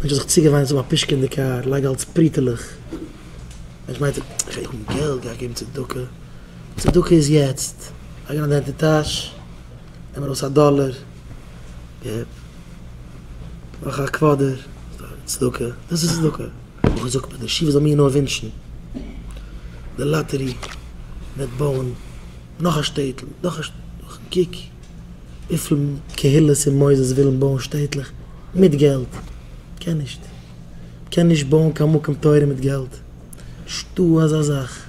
מענטש האט זיך צוגעוואינט צו האבן א פושקע אין די קאר, לייג אלץ פרוטה'לעך. מענטש מיינט איך גיי האבן געלט גיי איך געבן צדקה, צדקה איז יעצט, לייג אריין די הענט אין טאש, נעם ארויס א דאלער, געב, נאך א קוואדער, צדקה, דאס איז צדקה, בחור זאגט מיר די ישיבה זאל מיר נאר ווינטשן די לאטערי וועט בויען נאך א שטעטל, נאך א שטעטל, קוק וויפיל קהילות און מוסדות ווילן בויען שטעטלעך מיט געלט, קען נישט. מ'קען נישט בויען קיין מקום תורה מיט געלט, נישטא אזא זאך.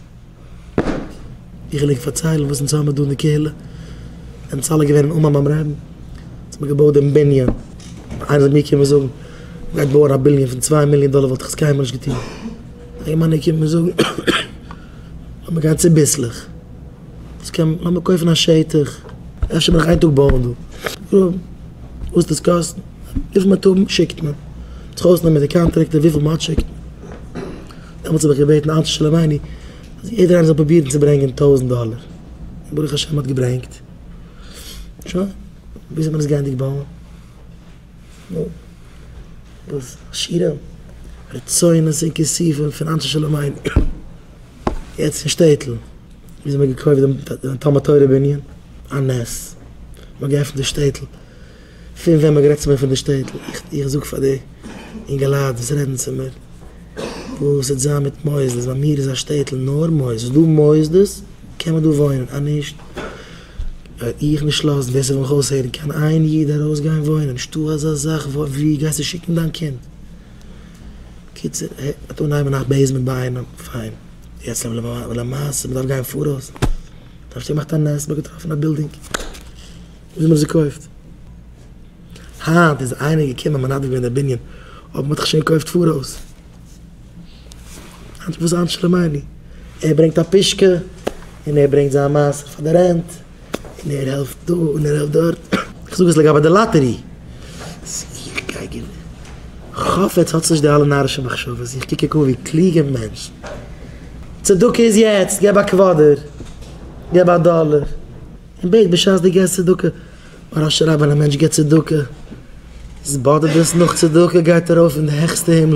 איך וועל ענק פארציילן וואס אונז האמיר דא אין די קהילה, אונז אלע געווען אין אומאן ביים רעבן, אונז האמיר געבויט דעם בנין, איינער זאל מיר קומען זאגן מ'גייט בויען א בנין פון צוויי מיליאן דאלער וואלט איך עס קיינמאל נישט געטון, א יונגערמאן איז געקומען מיר זאגן לאמיר גיין צוביסלעך, וואס קען מען, לאמיר קויפן א שטח, אפשר וועל איך איין טאג בויען דא, וואס וועט עס קאסטן? וויפיל מען וועט האבן שיקט מען. זיך אויסנעמען מיט די קאנטרעקטער וויפיל מען האט שיקט מען. דעמאלטס האב איך געבעטן אנשי שלומינו אז יעדער איינער זאל פרובירן צו ברענגען טויזענט דאלער. און ברוך השם מען האט געברענגט. שוין. ווי זאל מען עס געענדיגט בויען? נו. וואס? עשירים? רצונות און כיסופים פון אנשי שלומינו. יעצט אין שטעטל. ווי אזוי מען האט געקויפט דעם תלמוד תורה בנין? א נס. מען האט געעפנט די שטעטל. פון ווען מ'האט גערעדט צו מיר פון די שטעטל, איך זאג פאר די אינגעלייט וואס רעדן צו מיר, וואס וועט זיין מיט מוסדות, ביי מיר איז א שטעטל נאר מוסדות, דא מוסדות קען מען דא וואוינען, אז נישט וועל איך נישט לאזן ווער ס'וויל מיך אויסהערן קיין איין איד ארויסגיין וואוינען, נישטא אזא זאך וואו גייסטו שיקן דיין קינד? קיצור, מ'וועט אנהייבן א basement ביי איינעם, פיין, יעצט למעשה מ'דארף גיין פאראויס, דארפסטו געמאכט א נס, מ'האט געטראפן א בילדינג. ווי האט מען עס געקויפט? היינט איז איינער געקומען מנדב געווען די בנין, אבער מען האט דאך שוין געקויפט פאראויס. היינט וואס אנשי שלומינו? ער ברענגט א פושקע, און ער ברענגט זיין מעשר פאר די rent, און ער העלפט דא און ער העלפט דארט. איך זאג עס לגבי די לאטערי. איך גיי געוו. כ'האף עטס האטס נישט די אלע נארישע מחשבות, איך קוק ענק אן ווי קלוגע מענטשן. צדקה איז יעצט, געב א קוואדער, געב א דאלער. און בעט בשעת דו געסט צדקה, מוהרא"ש שרייבט ווען א מענטש געבט צדקה, התבודדות נאך צדקה גייט ארויף אין די העכסטע הימלען.